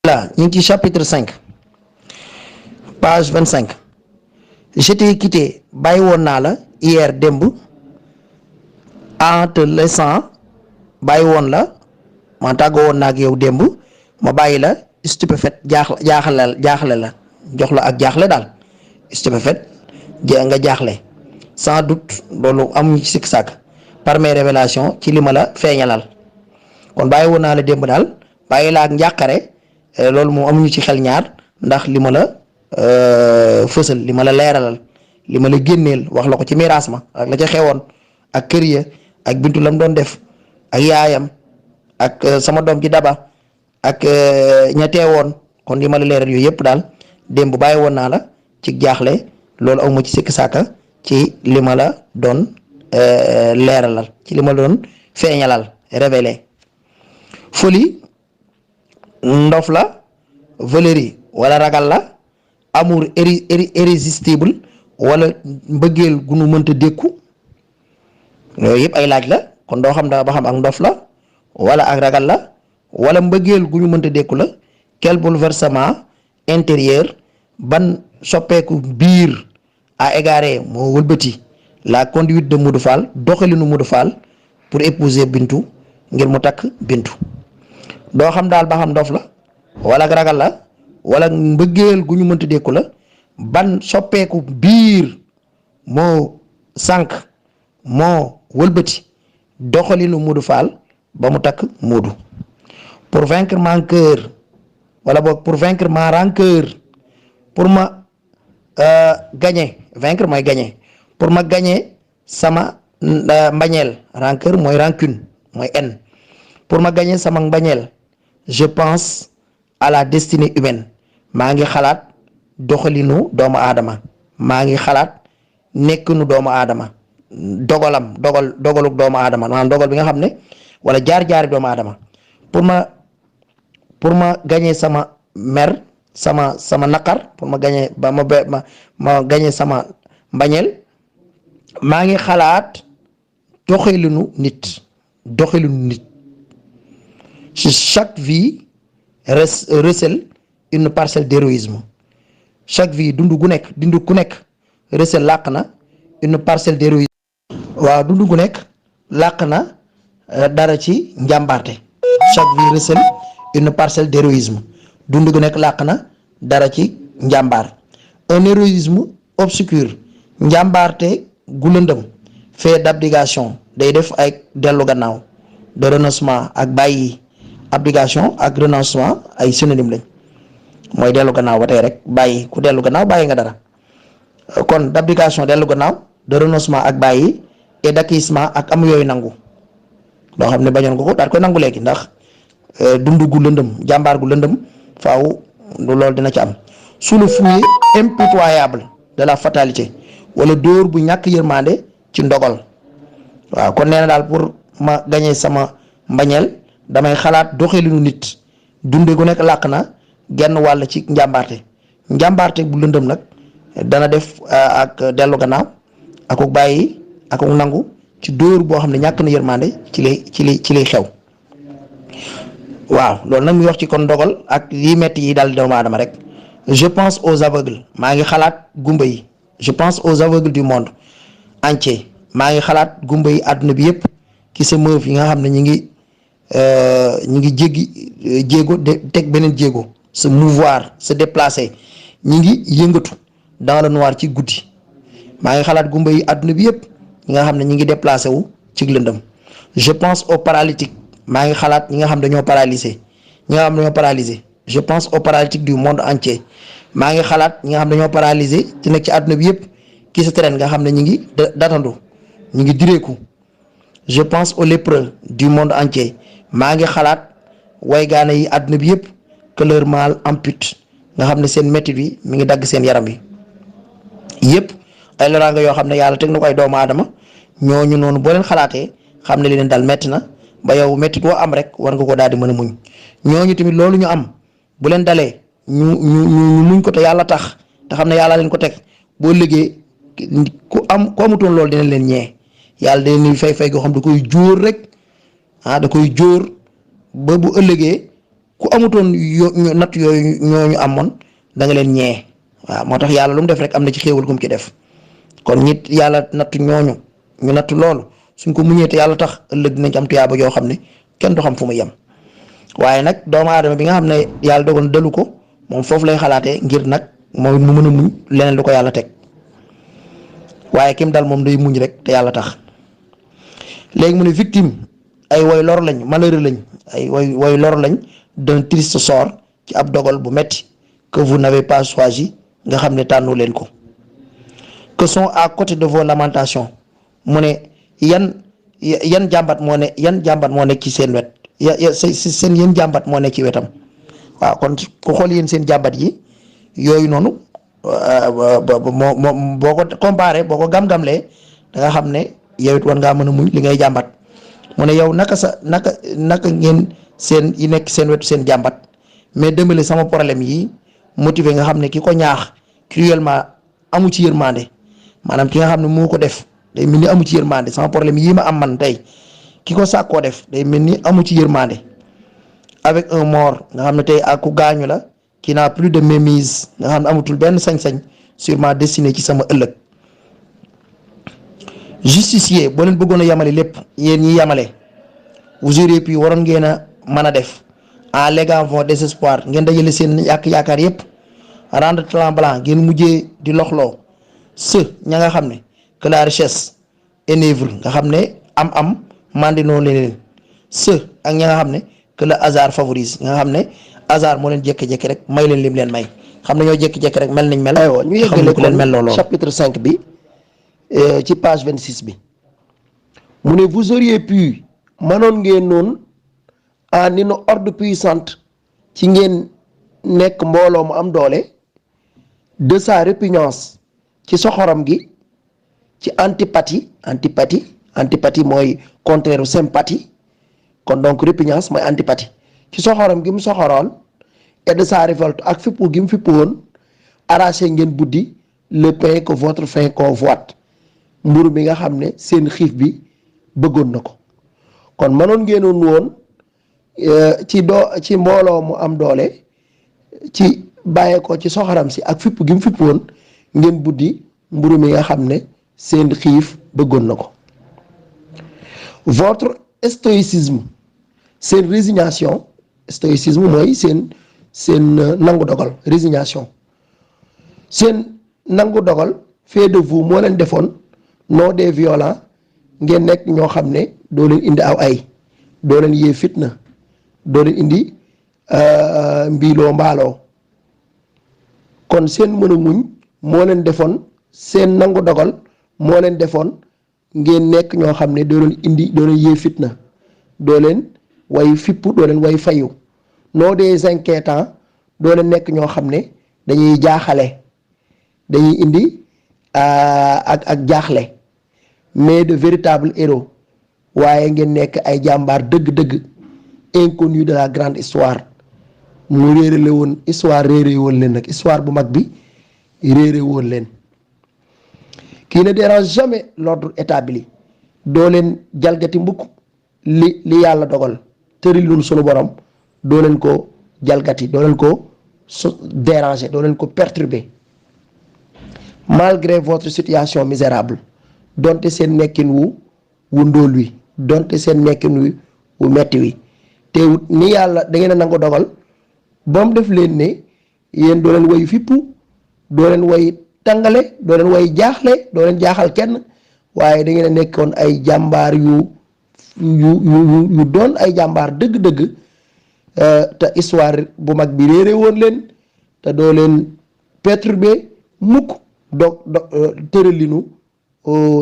Voilà, ñu ngi ci chapitre 5 page 25 je t'ai quitté bàyyi woon naa la hier démb en te laissant bàyyi woon la ma tàggoo woon naa ak yow démb ma bàyyi la stupéfait jaaxle la jox la ak jaaxle daal stupéfait nga jaaxle sans doute loolu amuñu ci sikk sàkk par mes révélations ci li ma la feeñalal kon bàyyi woon naa la démb daal bàyyi la ak njàqare loolu moom amuñu ci xel ñaar ndax li ma la fësal li ma la leeralal li ma la génneel wax la ko ci miraas ma ak la ca xewoon ak kër ya ak bintu lam doon def ak yaayam ak sama doom ji daba ak ña teewoon kon li ma la leeral yooyu yëpp daal démb bàyyi woon naa la ci jaaxle loolu aw ma ci sikk sàkka ci li ma la doon leeralal ci li ma la doon feeñalal révélé folie ndof la valerie wala ragal la amour irrésistible wala mbëggeel gu nu mënta dékku yooyu yëpp ay laaj la kon doo xam da ba xam ak ndof la wala ak ragal la wala mbëggeel gu ñu mënta dékku la quel bouleversement intérieur ban soppeeku biir à égarer moo wëlbati la conduite de Modou Fall doxalinu Modou Fall pour épouser Bintu ngir mu takk Bintu doo xam daal ba xam ndof la wala ak ragal la wala mbëggeel gu ñu mënta dékku la ban soppeeku biir moo sànq moo wëlbati doxalinu Modou Fall ba mu takk Modou pour vaincre mon cœur wala boog pour vaincre ma rancœur pour ma gagner vaincre mooy gagner pour ma gagner sama mbañeel rancœur mooy rancune mooy haine pour ma gagner sama mbañeel je pense à la destinée humaine maa ngi xalaat doxalinu doomu aadama maa ngi xalaat nekkinu doomu aadama dogaluk doomu aadama maanaam dogal bi nga xam ne wala jaar-jaari doomu aadama pour ma gagner sama mer sama naqar pour ma gagner ba ma gagner sama mbañeel maa ngi xalaat doxalinu nit chaque vie recèle une parcelle d'héroïsme chaque vie dund ku nekk recèle làq na une parcelle d'héroïsme waaw dund gu nekk làq na dara ci njàmbaarte chaque vie recèle une parcelle d'héroïsme dund gu nekk làq na dara ci njàmbaar un héroïsme obscur njàmbaarte gu lëndëm fait d'abnégation day def ay dellu gannaaw de renoncement ak bàyyi abnégation ak renoncement ay synonyme lañ mooy dellu gannaaw ba tey rek bàyyi ku dellu gannaaw bàyyi nga dara kon d'abnégation dellu gannaaw de renoncement ak bàyyi et d'acquiescement ak am yooyu nangu loo xam ne bañoon nga ko daal koy nangu léegi ndax dund gu lëndëm jàmbaar gu lëndëm faaw loolu dina ci am sous le fouet impitoyable de la fatalité wala dóor bu ñàkk yërmande ci ndogal waaw kon nee na daal pour ma gagner sama mbañeel damay xalaat doxalinu nit dunde gu nekk làq na genn wàll ci njàmbaarte bu lëndëm nag dana def ak dellu gannaaw akuk bàyyi akuk nangu ci dóor boo xam ne ñàkk na yërmande ci lay xew waaw loolu nag muy wax ci kon ndogal ak yi metti yi daal doomu aadama rek je pense aux aveugles maa ngi xalaat gumba yi je pense aux aveugles du monde entier maa ngi xalaat gumba yi àdduna bi yëpp ki sa meuf yi nga xam ne ñi ngi jéggi jéego teg beneen jéego se mouvoir se déplacer ñi ngi yëngatu dans le noir ci guddi maa ngi xalaat gumba yi àdduna bi yëpp ñi nga xam ne ñi ngi déplacé wu ci lëndëm je pense aux paralytiques maa ngi xalaat ñi nga xam dañoo paralysé je pense aux paralytiques du monde entier maa ngi xalaat ñi nga xam dañoo paralysé ci nekk ci àdduna bi yëpp ki sa traîne nga xam ne ñi ngi datandu ñi ngi direeku je pense aux lépreux du monde entier maa ngi xalaat waygaane yi àdduna bi yëpp que leur mal ampute nga xam ne seen métit bi mi ngi dagg seen yaram bi yëpp ay loraanga yoo xam ne yàlla teg na ko ay doomu aadama ñooñu noonu boo leen xalaatee xam ne li leen dal métti na ba yow métti boo am rek war nga ko daal di mën a muñ ñooñu tamit loolu ñu am bu leen dalee ñu muñ ko te yàlla tax te xam ne yàlla leen ko teg boo liggéey ku amutoon loolu dina leen ñee yàlla dina leen fay goo xam da koy jóor rek da koy jóor ba bu ëllëgee ku amutoon natt yooyu ñooñu amoon da nga leen ñee waaw moo tax yàlla lu mu def rek am na ci xéewal gum ci def kon ñit yàlla nattu ñooñu ñu nattu loolu suñ ko muñee te yàlla tax ëllëg dinañ ci am tuyaaba yoo xam ne kenn du xam fu mu yem waaye nag doomu aadama bi nga xam ne yàlla dogal dalu ko moom foofu lay xalaatee ngir nag moom mu mën a muñ leneen lu ko yàlla teg waaye kim dal moom day muñ rek te yàlla tax léegi mu ne victime ay woy lor lañ malheureux lañ ay woy lor lañ d'un triste sort ci ab dogal bu metti que vous n'avez pas choisi nga xam ne tànnu leen ko que sont à côté de vos lamentations mu ne yan jàmbat moo nekk ci seen wet seen yéen jàmbat moo nekk ci wetam waaw kon ku xool yéen seen jàmbat yi yooyu noonu moo boo ko comparé boo ko gam-gamlee da nga xam ne yow it war ngaa mën a muñ li ngay jàmbat mu ne yow naka ngeen seen yi nekk seen wetu seen jàmbat mais dembale sama problème yi motivé nga xam ne ki ko ñaax cruellement amu ci yërmande maanaam ki nga xam ne moo ko def day mel ni amu ci yërmande sama problème yii ma am man tey ki ko sàkkoo def day mel ni amu ci yërmande avec un mort nga xam ne tey ak ku gaañu la qui n'a plus de mainmise nga xam ne amatul benn sañ-sañ sur ma destinée ci sama ëllëg justicier boo leen bëggoon a yamale lépp yéen ñi yamale vous auriez pu waroon ngeen a mën a def en léguant vos désespoir ngeen dajale seen yaakaar yépp rendre tremblant ngeen mujjee di loxloo ña nga xam ne que la richesse enivre nga xam ne am mandinoo leen ak ña nga xam ne que le hasard favorise nga xam ne hasard moo leen jékki-jékki rek may leen lim leen may xam ne ñoo jékki-jékki rek mel nañ mel. aywa ñu yeggale ko leen mel looloo chapitre 5 bi ci page 26 bi mu ne vous auriez pu mënoon ngeen noonu en une horde puissante ci ngeen nekk mbooloo mu am doole de sa répugnance ci soxoram gi ci antipathie mooy contraire sympathie kon donc répugnance mooy antipathie ci soxoram gi mu soxoroon et de sa révolte ak fippu gi mu fippu woon arraché ngeen buddi le pain que votre faim convoite mburu bi nga xam ne seen xiif bi bëggoon na ko kon mënoon ngeenoon woon ci mbooloo mu am doole ci bàyyee ko ci soxoram si ak fipp gi mu fipp woon ngeen buddi mburu mi nga xam ne seen xiif bëggoon na ko votre stoïcisme seen résignation stoïcisme mooy seen nangu dogal résignation seen nangu dogal fait de vous moo leen defoon non des violents ngeen nekk ñoo xam ne doo leen indi aw ay doo leen yee fitna doo leen indi mbiiloo mbaaloo kon seen mën a muñ moo leen defoon seen nangu dogal moo leen defoon ngeen nekk ñoo xam ne doo leen yee fitna doo leen way fippu doo leen way fayu non des inquiétants doo leen nekk ñoo xam ne dañuy jaaxale dañuy indi ak jaaxle mais de véritables héros waaye ngeen nekk ay jàmbaar dëgg-dëgg inconnu de la grande histoire mu réerale woon histoire réere woon leen nag histoire bu mag bi réere woon leen qui ne dérange jamais l'ordre établi doo leen jalgati mbukk li yàlla dogal tërilul sunu borom doo leen ko jalgati doo leen ko déranger doo leen ko perturber malgré votre situation misérable donte seen nekkin wu ndóol wi donte seen nekkin wu metti wi teewut ni yàlla da ngeen a nangu dogal ba mu def leen ne yéen doo leen way fippu doo leen way tàngale doo leen way jaaxle doo leen jaaxal kenn waaye da ngeen a nekkoon ay jàmbaar yu doon ay jàmbaar dëgg-dëgg te histoire bu mag bi réere woon leen te doo leen perturber mukk tëralinu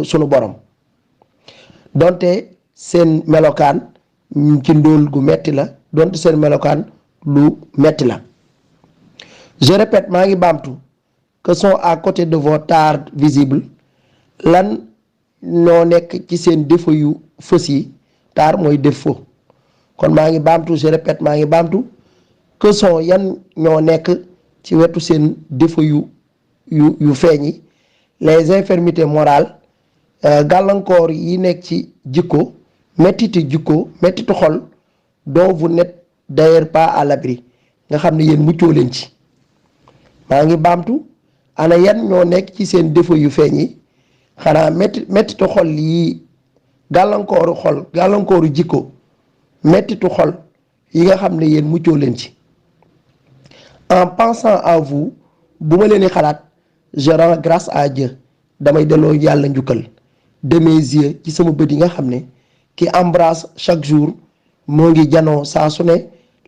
sunu borom donte seen melokaan ci ndóol gu metti la donte seen melokaan lu metti la je répète maa ngi baamtu que sont à côté de vos tares visibles lan ñoo nekk ci seen défaut yu fës yi taar mooy défaut kon maa ngi baamtu je répète maa ngi baamtu que sont yan ñoo nekk ci wetu seen défaut yu feeñ yi les infirmités morales gàllankoor yi nekk ci jikko mettitu xol dont vous n'êtes d'ailleurs pas à l'abri nga xam ne yéen muccoo leen ci. maa ngi baamtu ana yan ñoo nekk ci seen défaut yu feeñ yi xanaa mettitu xol yi gàllankooru xol gàllankooru jikko mettitu xol yi nga xam ne yéen muccoo leen ci. En pensant à vous bu ma leen di xalaat je rends grâce à Dieu damay delloo yàlla njukkal de mes yeux ci sama bët yi nga xam ne qui embrasse chaque jour moo ngi janoo saa su ne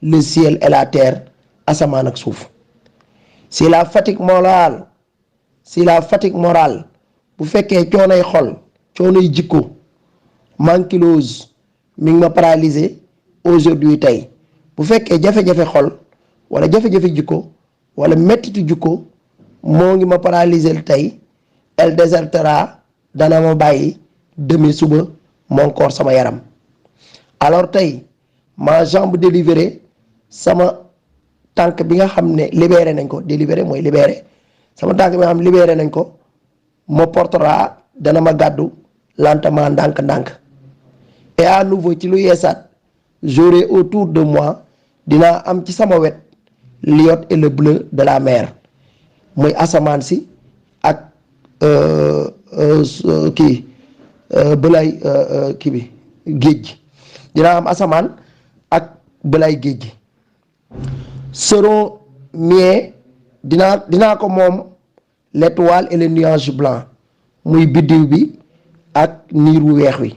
le ciel et la terre asamaan ak suuf. Si la fatigue morale bu fekkee coonoy xol coonoy jikko ankylose mi ngi ma paralysé aujourd'hui tey bu fekkee jafe-jafe xol wala jafe-jafe jikko wala mettitu jikko moo ngi ma paralysé tey elle désertera dana ma bàyyi demain suba mon corps sama yaram. Alors tey ma jambe délivrée sama tànk bi nga xam ne libéré nañ ko délibéré mooy libéré sama tànk bi nga xam ne libéré nañ ko ma portera dana ma gàddu lentement ndànk-ndànk. Et à nouveau ci lu yeesaat j'aurai autour de moi dinaa am ci sama wet l'iode et le bleu de la mer muy asamaan si ak bëlay kii bi géej gi dinaa am asamaan ak bëlay géej gi. Seront miens dinaa ko moom l'étoile et le nuage blanc muy biddiw bi ak niir wu weex wi.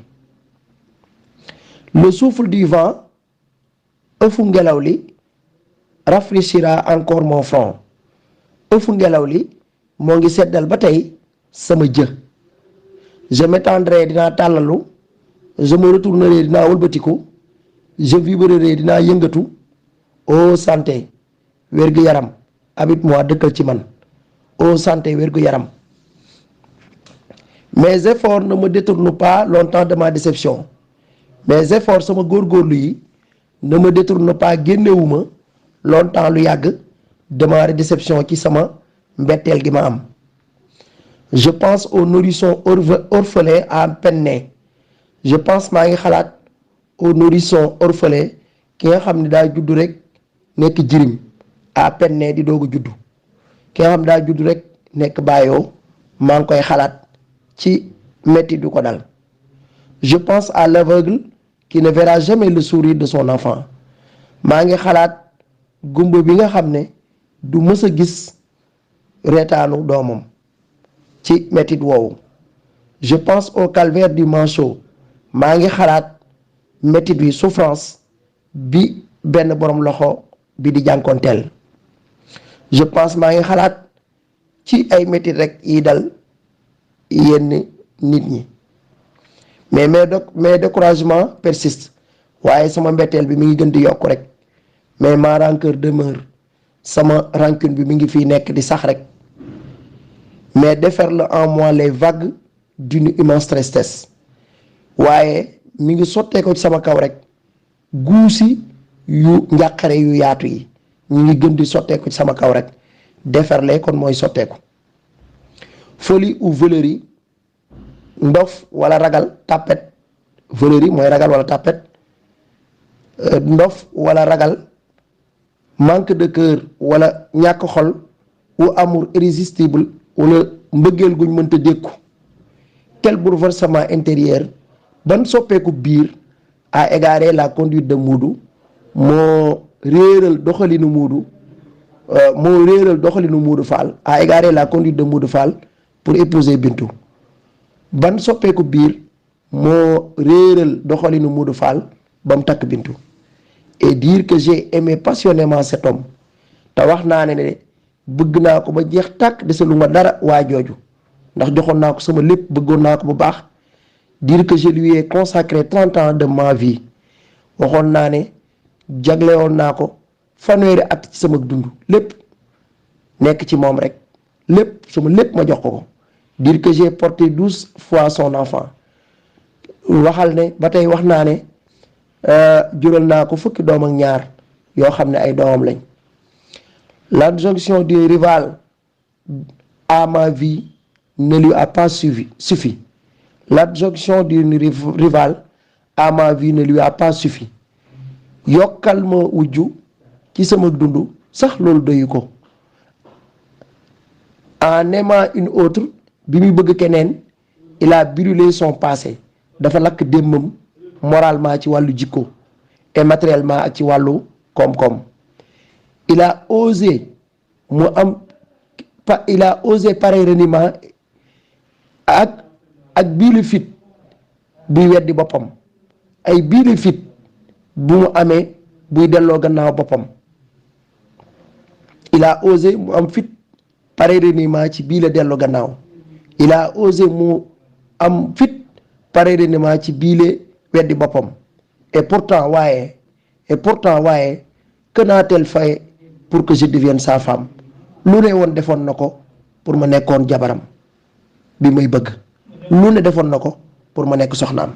Le souffle du vent ëfu ngelaw li rafraîchira encore mon front ëfu ngelaw li moo ngi seddal ba tey sama jë. Je m'étendrai dinaa tàllalu je me retournerai dinaa wëlbatiku je vibrerai dinaa yëngatu. ô santé wérgu yaram habite moi dëkkal ci man ô santé wérgu yaram. Mes efforts ne me détournent pas longtemps de ma déception mes efforts sama góorgóorlu yi ne me détournent pas génnewuma longtemps lu yàgg de ma déception ci sama mbetteel gi ma am. Je pense au nourrisson orphelin à peine né je pense maa ngi xalaat au nourrisson orphelin ki nga xam ne daa juddu rek nekk jirim à peine né di doog a juddu ki nga xam daa juddu rek nekk bàyyoo maa ngi koy xalaat ci metti du ko dal. Je pense à l'aveugle qui ne verra jamais le sourire de son enfant maa ngi xalaat gumba bi nga xam ne du mës a gis reetaanu doomam ci mettit woowu. Je pense au calvaire du manchot maa ngi xalaat mettit bi souffrance bi benn borom loxo bi di jànkonteel. Je pense maa ngi xalaat ci ay mettit rek yi dal yenn nit ñi mais mes découragements persistent waaye sama mbetteel bi mi ngi gën di yokk rek mais ma rancœur demeure sama rancune bi mi ngi fii nekk di sax rek mais déferle en moi les vagues d'une immense tristesse waaye mi ngi sottee ko ci sama kaw rek guusi yu njàqare yu yaatu yi ñu ngi gën di sottee ko ci sama kaw rek déferler kon mooy sotteeku. Folie ou veulerie ndof wala ragal tapet veulerie mooy ragal wala tapet ndof wala ragal manque de cœur wala ñàkk xol ou amour irrésistible wala mbëggeel guñ mënta dékku. Quel bouleversement intérieur ban soppeeku biir a égaré la conduite de Moodu moo réeral doxalinu Moodu Fall a égaré la conduite de Moodu Fall pour épouser Bintou. Ban soppeeku biir moo réeral doxalinu Moodu Fall ba mu takk Bintou. Et dire que j'ai aimé passionnément cet homme te wax naa ne bëgg naa ko ba jeex tàkk desalu ma dara waa jooju ndax joxoon naa ko sama lépp bëggoon naa ko bu baax. Dire que je lui ai consacré 30 ans de ma vie waxoon naa ne jaglewoon naa ko fanweeri at ci sama dund lépp nekk ci moom rek lépp sama lépp ma jox ko. Dire que j'ai porté 12 fois son enfant waxal ne ba tey wax naa ne jural naa ko fukki doom ak ñaar yoo xam ne ay doomam lañ. L'adjonction du rival à ma vie ne lui a pas suffi. L'adjonction du rival à ma vie ne lui a pas suffi. yokkal ma wujju ci sama dund sax loolu doyu ko. En aimant une autre bi muy bëgg keneen il a brûlé son passé dafa lakk démbam moralement ci wàllu jikko et matériellement ak ci wàllu koom-koom. il a osé pareil reniement ak bii la fit buy weddi boppam ay bii la fit bu mu amee buy delloo gannaaw boppam. il a osé mu am fit pareil reniement ci bii la delloo gannaaw. il a osé mu am fit pareil reniement ci bii la weddi boppam. et pourtant waaye que n'a-t-elle fait pour que je devienne sa femme lu ne woon defoon na ko pour ma nekkoon jabaram bi may bëgg lu ne defoon na ko pour ma nekk soxnaam.